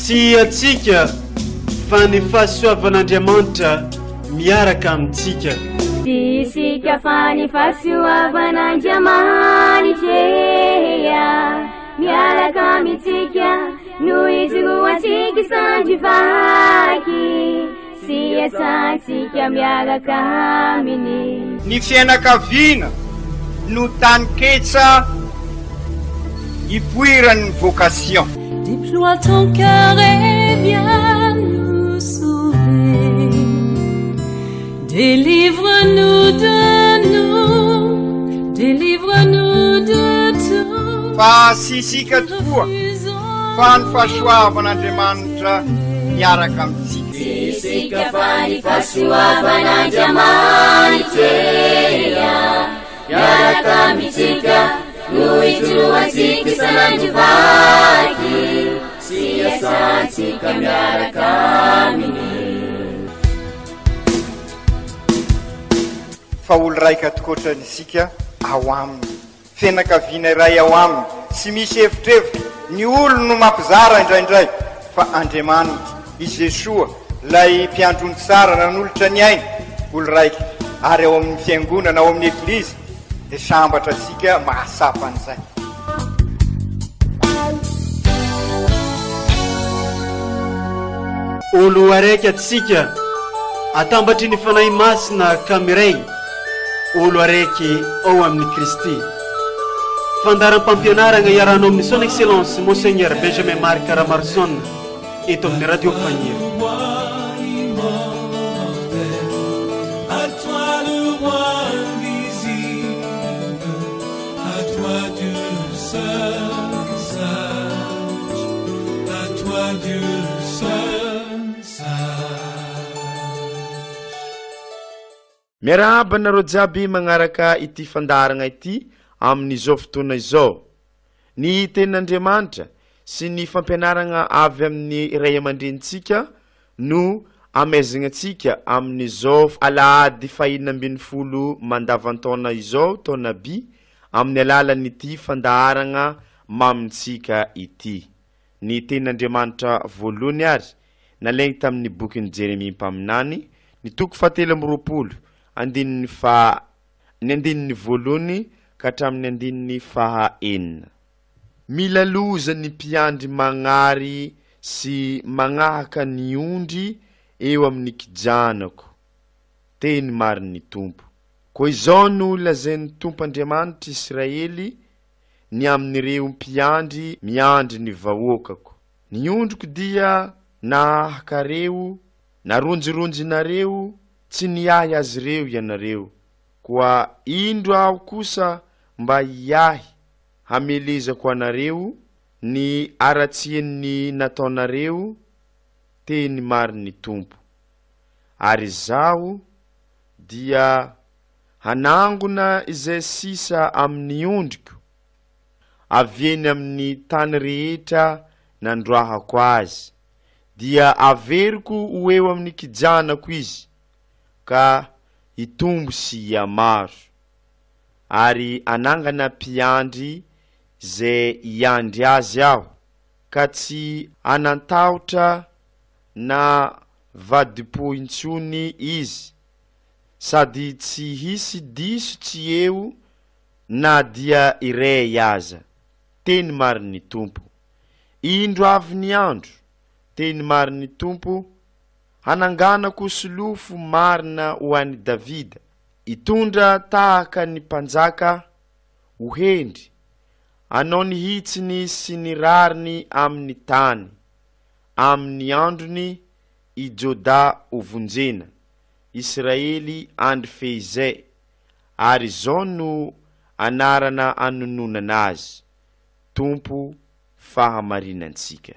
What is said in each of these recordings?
Tsy antsika fa ny fahasoavan'Andriamanitra miaraka amintsika. Tsy isika fa ny fahasoavan'Andriamanitra miaraka amintsika no ijoroantsika sandry vaky sy iasantsika miaraka aminy. Ny fianakaviana no taninketsa ipoiran'ny vocation. Déploie ton cœur et viens nous sauver. Délivre-nous de nous, délivre-nous de tout. Fa tsy isika tokoa fa ny fahasoavan'Andriamanitra miaraka amintsika. Tsy isika fa ny fahasoavan'Andriamanitra miaraka amintsika no ijoroantsika isan'andro vaky sy iasantsika miaraka aminy. Fa olo raika tokoatrany isika ao aminy. Fianakaviana iray ao aminy, tsy misy evitrevitra, ny olony no mampizara indraindray, fa Andriamanitra, i Jesoa, ilay mpiandry ondry tsara nanolotra ny ainy, olo raika, ary ao amin'ny fiangonana, ao amin'ny Eglizy, dia sambatra antsika mahatsapa an'izay. Olo araiky antsika, atambatry ny Fanahy Masina ka miray. Olo araiky ao amin'i Kristy. Fandaharam-pampianaragna iarahanao amin'ny Son Excellence Monseigneur Benjamin Marc Ramaroson eto amin'ny Radio Fagniry. Miarahaba anareo jiaby magnaraka ity fandaharagna ity amin'izao fotoana izao. Ny Tenin'Andriamanitra sy ny fampianaragna avy amin'ny ray aman-drenintsika no amaizagna antsika amin'izao alahady fahenina ambinifolo mandavan-taona izao, taona by, amin'ny alalan'ity fandaharagna mamintsika ity. Ny Tenin'Andriamanitra voalohany ary nalaigny tamin'ny bokin'i Jeremia mpaminany, ny toko fahatelo amby 20, andininy faha ny andininy voalohany ka hatramin'ny andininy faha enina. Mila loza ny mpiandry magnary sy magnahaka ny ondry eo amin'ny kijanako, teny marin'ny Tompo. Koa izao no lazain'ny Tompo Andriamanitr'i Israely ny amin'ireo mpiandry miandry ny vahoakako. Ny ondriko dia nahakareo, naronjironjinareo, tsy niahy azy ireo ianareo. Koa indro aho kosa mba hiahy, hamelezako anareo ny haratsian'ny nataonareo, teny marin'ny Tompo. Ary izaho dia hanangona izay sisa amin'ny ondriko, avy eny amin'ny tany rehetra nandroahako azy, dia averiko ho eo amin'ny kijanako izy, ka hitombo sy hihamaro, ary hanangana mpiandry izay hiandry azy aho, ka tsy hanan-tahotra na vadi-po intsony izy, sady tsy hisy diso tsy eo na dia iray aza. Teny marin'ny Tompo. Indro avy ny andro, teny marin'ny Tompo, hananganako solofo marina ho an'i Davida, hitondra tahaka ny mpanjaka, ho hendry, hanao ny hitsiny sy ny rariny amin'ny tany. Amin'ny androny i Jodà hovonjena, Israely andry feizay, ary izao no anarana anononana azy, Tompo fahamarinantsika.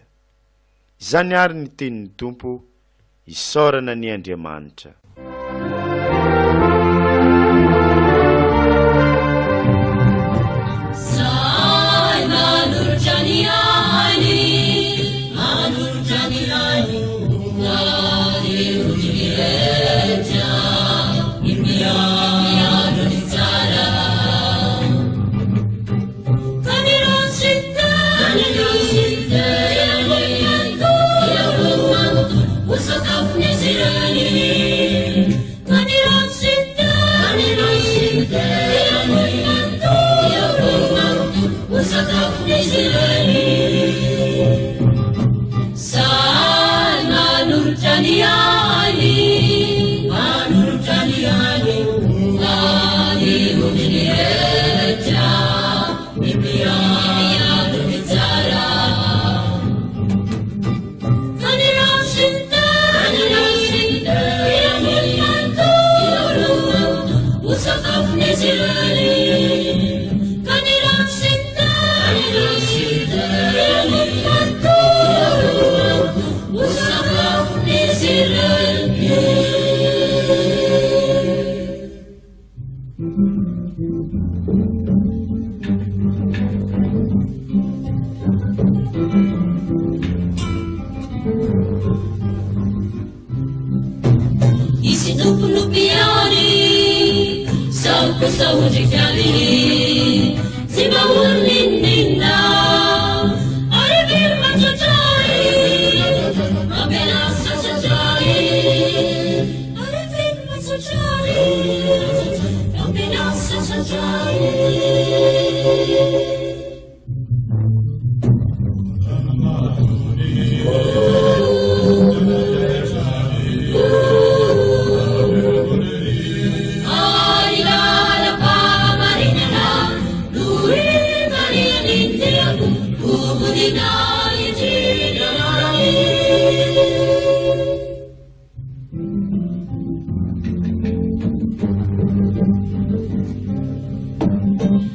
Izany àry ny tenin'ny Tompo, isaorana anie Andriamanitra. Sakafon'izy ireny ka ny rano sy ny tany dia manontolo ho sakafon'izy ireny. Izy Tompo no mpiandry, zaho kosa ondry kely, tsy mba olon'inon'inona. Ary very mahatratra ahy, mamela sasatra ahy. Ary very mahatratra ahy, mamela sasatra ahy.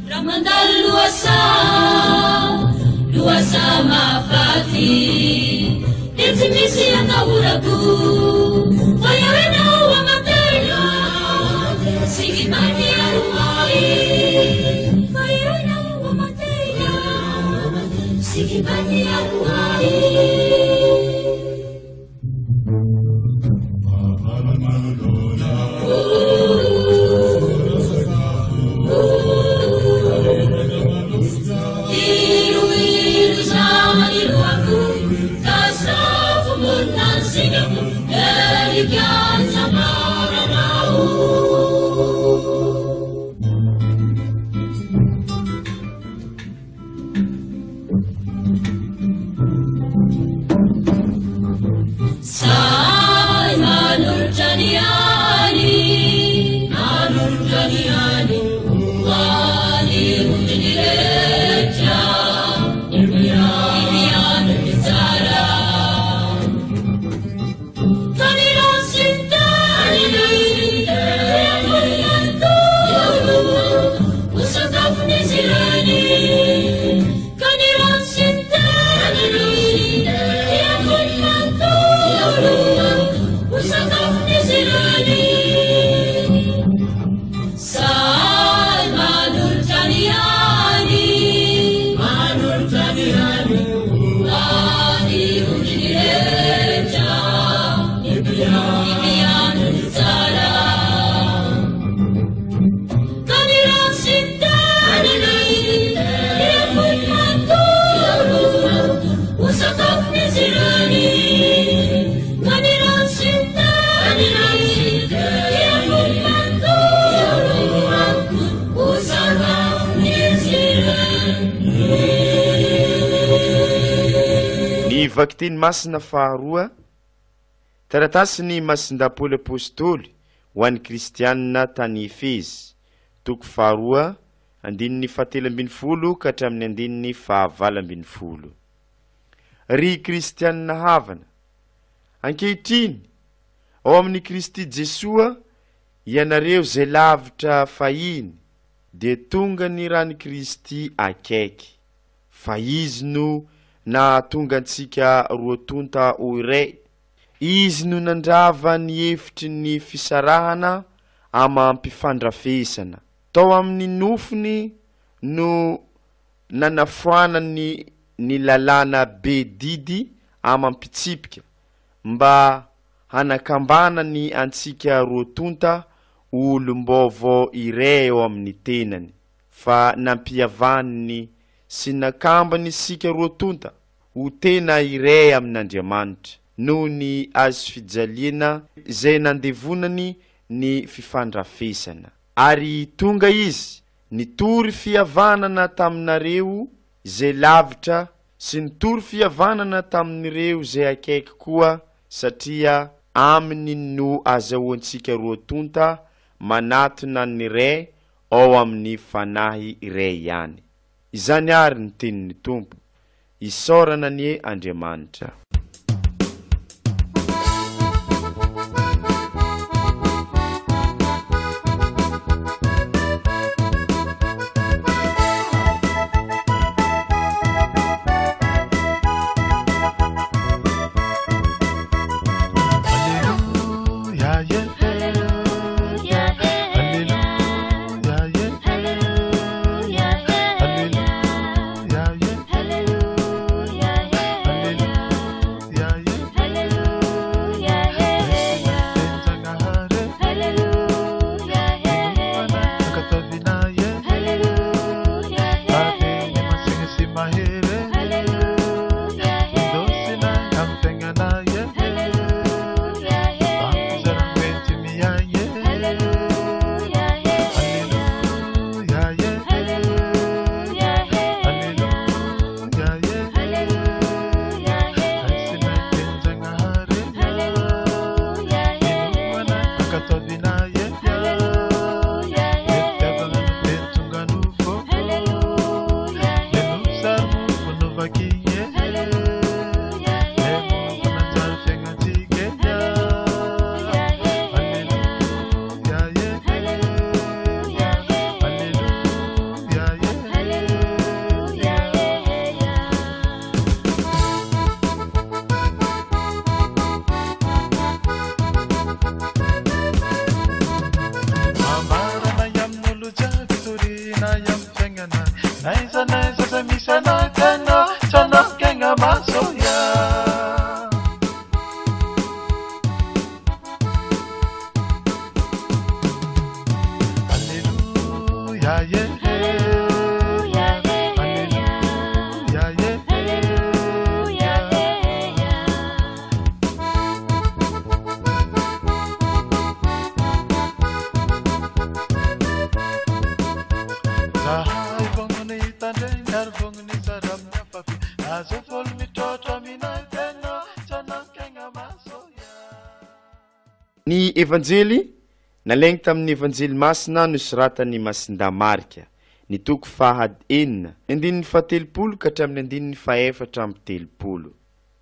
Raha mandalo lohasaha, lohasaha mahafaty, dia tsy misy atahorako, fa eo ianao aman-tena, sy gibany aro ahy. Fa eo ianao aman-tena, sy gibany aro ahy. Sahy manolotra ny ainy, manolotra ny ainy, ho an'ny ondriny rehetra, ny mpiandry ny tsara. Ka ny rano sy ny tany, dia manontolo, ho sakafon'izy ireny. Ka ny rano sy ny tany, dia manontolo, ho sakafon'izy ireny. Sahy manolotra ny ainy, manolotra ny ainy, ho an'ny ondriny rehetra, ny mpiandry ny tsara. Ka ny rano sy ny tany, dia manontolo, ho sakafon'izy ireny. Ka ny rano sy ny tany, dia manontolo, ho sakafon'izy ireny. Ny vakiteny masina faharoa, taratasin'ny Masindahy Paoly Apostoly ho an'ny Kristianina tany Efezy, toko faharoa, andininy fahatelo ambin'ny folo ka hatramin'ny andininy fahavalo ambin'ny folo. Ry Kristianina havana, ankehitriny, ao amin'i Kristy Jesoa, ianareo izay lavitra fahiny, dia tonga ny ran'i Kristy akaiky, fa Izy no nahatonga antsika roa tonta ho iray. Izy no nandrava ny efitry ny fisarahana amam-pifandrafesana. Tao amin'ny nofony no nanafoanany ny lalàna be didy amam-pitsipika mba hanakambanany antsika roa tonta ho olom-baovao iray eo amin'ny tenany, fa nampihavaniny sy nakambany isika roa tonta ho tena iray amin'Andriamanitra noho ny hazofijaliana izay nandevonany ny fifandrafesana. Ary tonga Izy nitory fihavanana taminareo izay lavitra sy nitory fihavanana tamin'ireo izay akaiky koa, satria Aminy no azahoantsika roa tonta manatona ny Ray ao amin'ny Fanahy iray ihany. Izany àry ny tenin'ny Tompo. Isaorana anie Andriamanitra. Alleluia, Alleluia, Zahay vognony hitandregny ary vognony hizara amin'ny hafa fy Azo folo mitroatra aminay tena tsy anankegna maso Ny Evanjely nalaigny tamin'ny Evanjely Masina nosoratan'i Masindahy Marka, ny toko faha enina, ny andininy fahatelopolo ka hatramin'ny andininy fahefatra amby telopolo.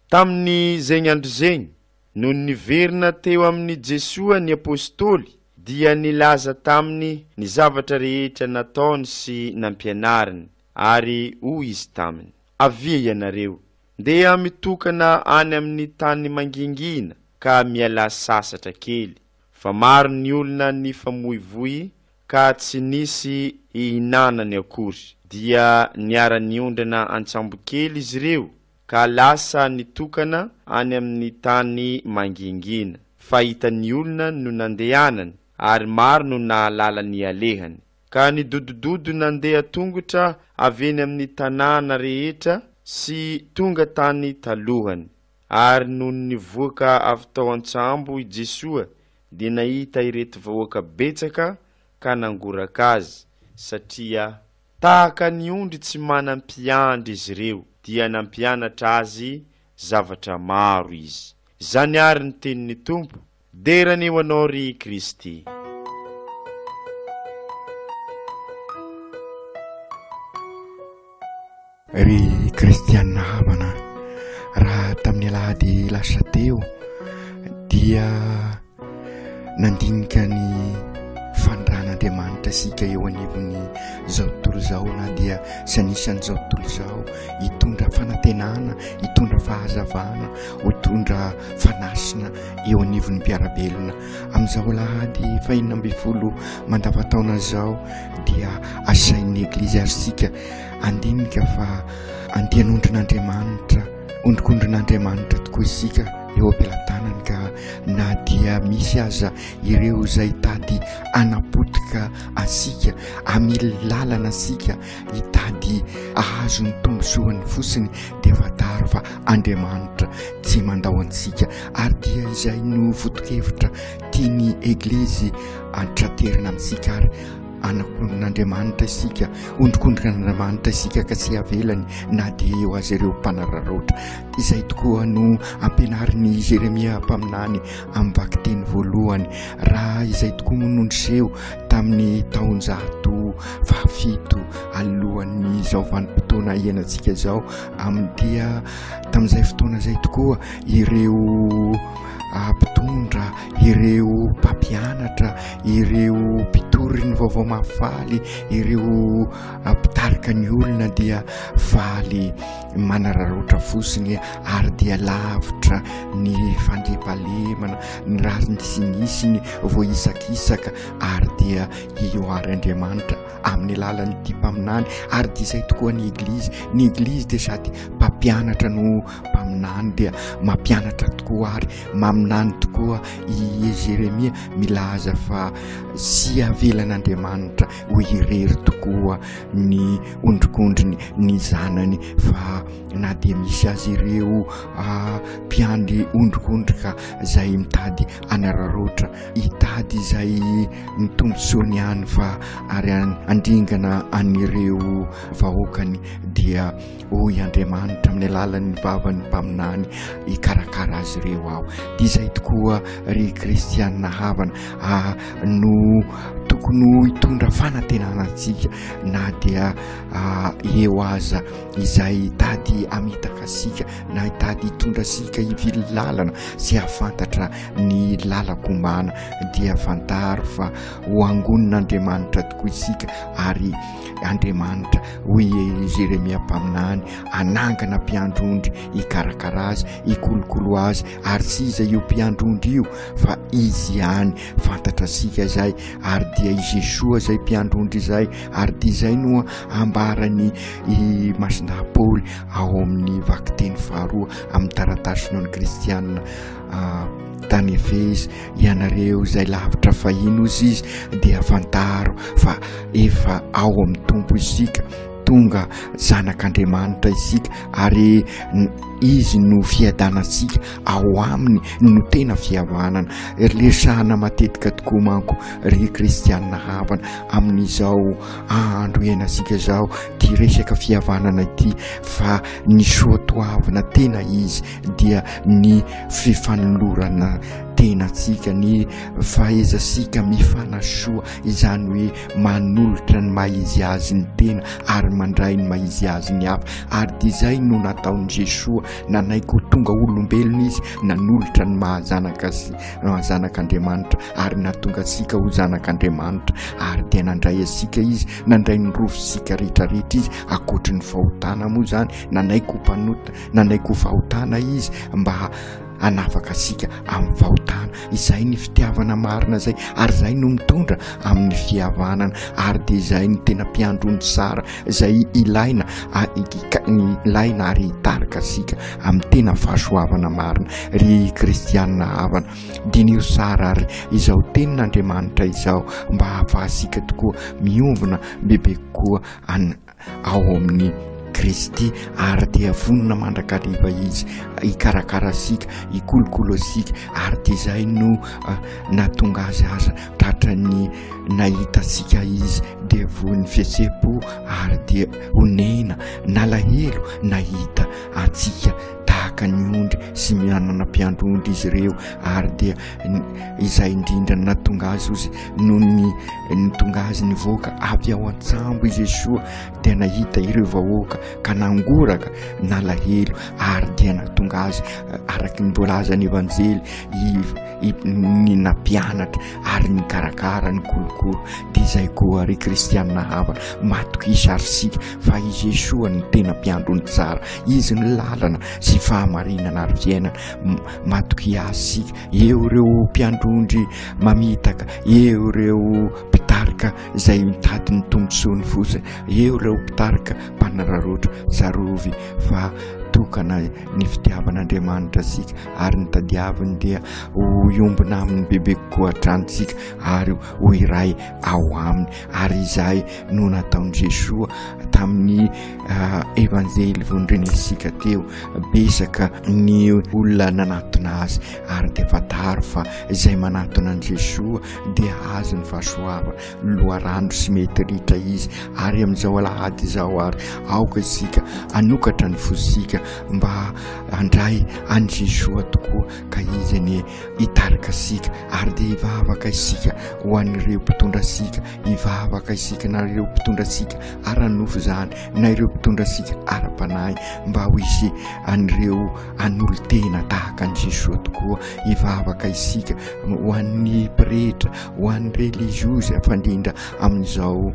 Tamin'ny zegny andro zegny, nony niverina teo amin'i Jesoa ny Apôstôly, dia nilaza taminy ny zavatra rehetra nataony sy nampianariny, ary hoy Izy taminy, Avia ianareo, ndeha mitokana any amin'ny tany mangingina ka mialà sasatra kely, fa maro ny olona nifamoivoy ka tsy nisy hihinanany akory. Dia niara-niondrana an-tsambokely izy ireo ka lasa nitokana any amin'ny tany mangingina, fa hitan'ny olona no nandehanany, ary maro no nahalala ny alehany. Ka nidodododo nandeha tongotra avy eny amin'ny tanàna rehetra sy tonga tany talohany. Ary nony nivoaka avy tao an-tsambo i Jesoa dia nahita ireto vahoaka betsaka ka nangoraka azy, satria tahaka ny ondry tsy manam-piandry izy ireo, dia nampianatra azy zavatra maro izy. Izany àry ny tenin'ny Tompo, Dera anie ho Anao ry Kristy. Ry kristianina havana, raha tamin'ny alahady lasa teo dia nandinika ny fanindran'Andriamanitra isika eo anivon'ny izao tontolo izao na dia tsy anisan'izao tontolo izao hitondra fanantenana, hitondra fahazavana, hitondra fanasina eo anivon'ny mpiara-belona. Amin'izao alahady fahenina ambin'ny folo mandavataona izao dia asain'ny Eglizy arsika Handinika fa andian'ondrin'Andriamanitra, ondrikondrin'Andriamanitra tokoa isika eo am-pelatanany ka na dia misy aza ireo izay hitady hanapotika antsika, hamily lalana antsika, hitady hahazo ny tombontsoany fotsiny dia fantaro fa Andriamanitra tsy mandao antsika. Ary dia izay no foto-kevitra tian'ny Eglizy antraterina amintsika ary Anak'ondrin'Andriamanitra isika, ondrikondrin'Andriamanitra isika ka tsy avelany na dia eo aza ireo mpanararaotra. Izay tokoa no ampianarin'i Jeremia mpaminany amin'ny vakiteny voalohany. Raha izay tokoa moa no niseho tamin'ny taonjato fahafito alohan'izao vanim-potoana iainantsika izao, amin'ny dia tamin'izay fotoana izay tokoa ireo mpitondra, ireo mpampianatra, ireo mpitory ny vaovao mahafaly, ireo mpitarika ny olona dia faly manararaotra fotsiny ary dia lavitra ny fandriampahalemana, ny rariny tsy nisy, ny voahisakisaka ary dia io ary Andriamanitra amin'ny alalan'ity mpaminany ary dia izay tokoa ny Eglizy. Ny Eglizy dia sady mpampianatra no mpaminany dia mampianatra tokoa ary maminany tokoa i Jeremia milaza fa tsy avelan'Andriamanitra ho irery tokoa ny ondrikondriny ny zanany fa na dia misy azy ireo ah, mpiandry ondrikondrika izay mitady anararaotra hitady izay ny tombontsoany ihany fa ary andringana an'ireo vahoakany dia Hoy Andriamanitra amin'ny alalan'ny vavan'ny mpaminany, hikarakara azy ireo aho. Dia izay tokoa ry kristianina havana ah, no tokony ho hitondra fanantenana antsika na dia ah, eo aza izay hitady hamitaka antsika na hitady hitondra antsika hivily lalana sy hahafantatra ny lalan-kombana dia fantaro fa ho angonin'Andriamanitra tokoa isika ary Andriamanitra Hoy i Jeremia mpaminany, Hanangana mpiandry ondry hikarakara azy, hikolokolo azy, ary tsy iza io mpiandry ondry io fa Izy ihany. Fantatrasika izay, ary dia i Jesoa izay mpiandry ondry izay, ary dia izay no ambaran'i i Masindahy Paoly ao amin'ny vakiteny faharoa amin'ny taratasiny ho an'ny kristianina. tany Efezy, Ianareo izay lavitra fahiny, hozy izy, dia fantaro fa efa ao amin'ny Tompo isika, tonga zanak'Andriamanitra isika, ary Izy no fiadanantsika, ao Aminy no tena fihavanana. Resahana matetika tokoa manko ry kristianina havana amin'izao andro iainantsika izao ity resaka fihavanana ity, fa ny soatoavina tena izy dia ny fifanolorana tenantsika, ny fahaizantsika mifanasoa, izany hoe manolotra ny maha izy azy ny tena ary mandray ny maha izy azy ny hafa. Ary dia izay no nataon'i Jesoa, nanaiky ho tonga olombelona izy, nanolotra ny maha zanaka sy maha zanak'Andriamanitra ary nahatonga antsika ho zanak'Andriamanitra, ary dia nandray antsika izy, nandray ny rofintsika rehetrarehetra izy, ankoatry ny fahotana moa izany, nanaiky ho mpanota, Nanaiky ho fahotana Izy mba hanafaka antsika amin'ny fahotana. Izay ny fitiavana marina izay, ary izay no mitondra amin'ny fihavanana, ary dia izay no tena mpiandry ondry tsara izay ilaina, ilaina ary hitarika antsika amin'ny tena fahasoavana marina. Ry kristianina havana, diniho tsara ary izao tenin'Andriamanitra izao mba hahafahantsika tokoa miombona bebe kokoa an ao amin'i Kristy ary dia vonona mandrakariva Izy hikarakara antsika, hikolokolo antsika ary dia izay no ah, nahatonga Azy aza tratran'ny nahita antsika Izy dia voan'ny fihetseham-po ary dia onena, nalahelo nahita antsika tahaka ny ondry sy mianana mpiandry ondry izy ireo ary dia izay indrindra no nahatonga azy ozy noho ny ny tonga azy nivoaka avy ao an-tsambo i Jesoa dia nahita ireo vahoaka ka nangoraka nalahelo ary dia nahatonga azy araka ny voalazan'ny Evanjely ny nampianatra ary nikarakara ny kolokolo dia izay koa ry kristianina havana matokisa ary isika fa i Jesoa no tena mpiandry ny tsara izy no lalana sy fahamarinana ary fiainana matokia azy isika eo ireo mpiandry ondry mamitaka eo ireo mpitarika izay mitady ny tombontsoany fotsiny eo ireo mpitarika mpanararaotra tsarovy fa tokana ny fitiavan'Andriamanitra isika ary ny tadiaviny dia ho iombona aminy bebe kokoa hatrany isika ary ho iray ao aminy ary izay no nataon'i Jesoa tamin'ny ah, evanjely vondrenesika teo besaka ny olona nanatona azy ary dia fantaro fa izay manatona an'i Jesoa dia azo ny fahasoavana loharano sy mety ritra izy ary amin'izao alahady izao ary aoka isika hanokatra ny fosika mba handray an'i Jesoa tokoa ka izy anie hitarika isika ary dia hivavaka isika ho an'ireo mpitondra isika hivavaka isika na ireo mpitondra isika ara-nofo izany na ireo mpitondra isika ara-panahy mba ho hisy an'ireo hanolo-tena tahaka an'i Jesoa tokoa hivavaka isika ho an'ny pretra ho an'ny reliziozy fa indrindra amin'izao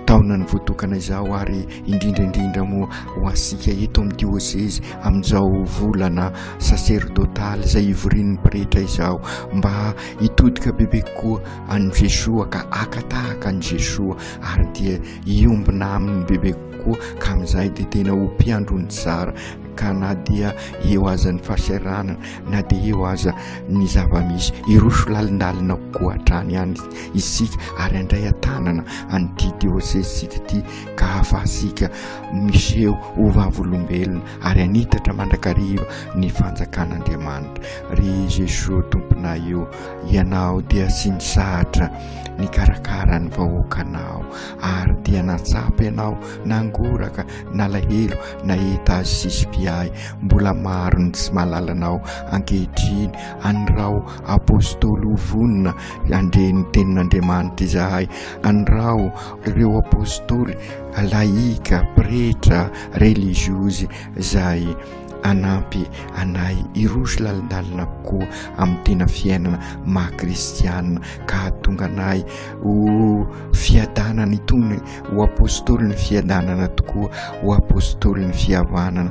taonan'ny voatokana izao ary indrindra indrindra moa ho antsika eto amin'ny diosezy amin'izao volana saserdotaly izay ivorian'ny pretra izao mba hitodika bebe kokoa an'i Jesoa ka haka tahaka an'i Jesoa ary dia hiombona aminy bebe kokoa ka amin'izay dia tena ho mpiandro ny tsara ka na dia eo aza ny fahasahiranana na dia eo aza ny zava-misy hiroso lalindalina kokoa hatrany ihany isika ary handray an-tanana an'ity diosezintsika ity ka hahafahantsika miseho ho vavolombelona ary hanitatra mandrakariva ny fanjakan'Andriamanitra. Ry Jesoa Tomponay o, Ianao dia tsy nisahatra nikarakara ny vahoakanao ary dia natsapa Ianao nangoraka, nalahelo, nahita azy sisy mpiahy. Mbola maro ny tsy mahalala Anao ankehitriny. Aniraho Apostoly ho vonona handre ny tenin'Andriamanitra izahay. Aniraho ireo Apostoly laika, pretra, reliziozy izay hanampy anay hiroso lalindalina kokoa amin'ny tena fiainana maha kristiana ka hahatonga anay ho fiadanana itony, ho apostolin'ny fiadanana tokoa, ho apostolin'ny fihavanana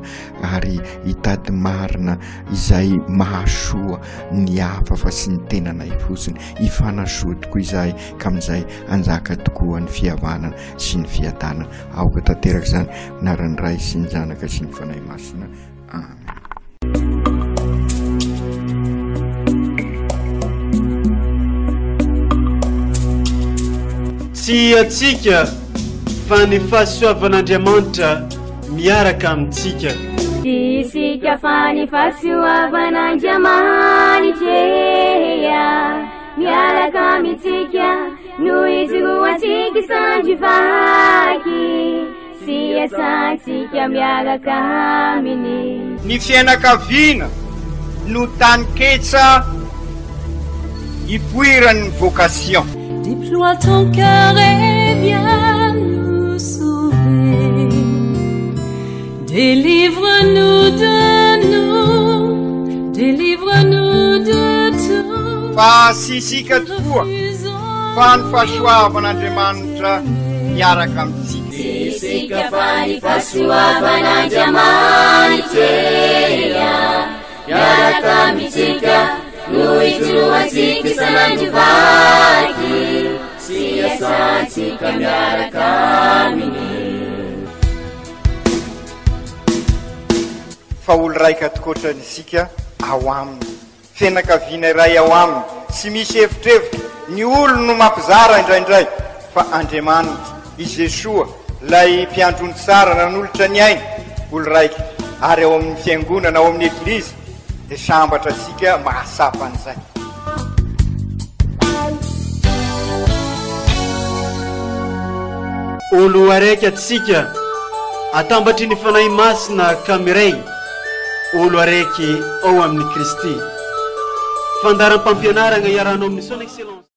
ary hitady marina izay mahasoa ny hafa fa tsy ny tenanay fotsiny. Hifanasoa tokoa izahay ka amin'izay hanjaka tokoa ny fihavanana sy ny fiadanana. Aoka tanteraka izany, anaran'ny Ray sy ny Zanaka sy ny Fanahy Masina. Amen. Tsy antsika fa ny fahasoavan'Andriamanitra miaraka amintsika. Tsy isika fa ny fahasoavan'Andriamanitra miaraka amintsika no ijoroantsika sandry vaky sy iasantsika miaraka aminy. Ny fianakaviana no taninketsa ipoiran'ny vocation. Déploie ton cœur et viens nous sauver. Délivre-nous de nous, délivre-nous de tout. Fa tsy isika tokoa fa ny fahasoavan'Andriamanitra miaraka amintsika. Tsy isika fa ny fahasoavan'Andriamanitra miaraka amintsika no ijoroantsika isan'andro vaky sy iasantsika miaraka aminy. Fa olo raika tokoatrany isika ao aminy, fianakaviana iray ao aminy, tsy misy evitrevitra, ny olo no mampizara indraindray, fa Andriamanitra, i Jesoa, ilay mpiandry ondry tsara nanolotra ny ainy, olo raika, ary ao amin'ny fiangonana, ao amin'ny eglizy, dia sambatra isika mahatsapa an'izay. Olo araiky antsika, atambatry ny Fanahy Masina ka miray, olo araiky ao amin'i Kristy. Fandaharam-pampianaragna iarahanao amin'ny Son Excellence.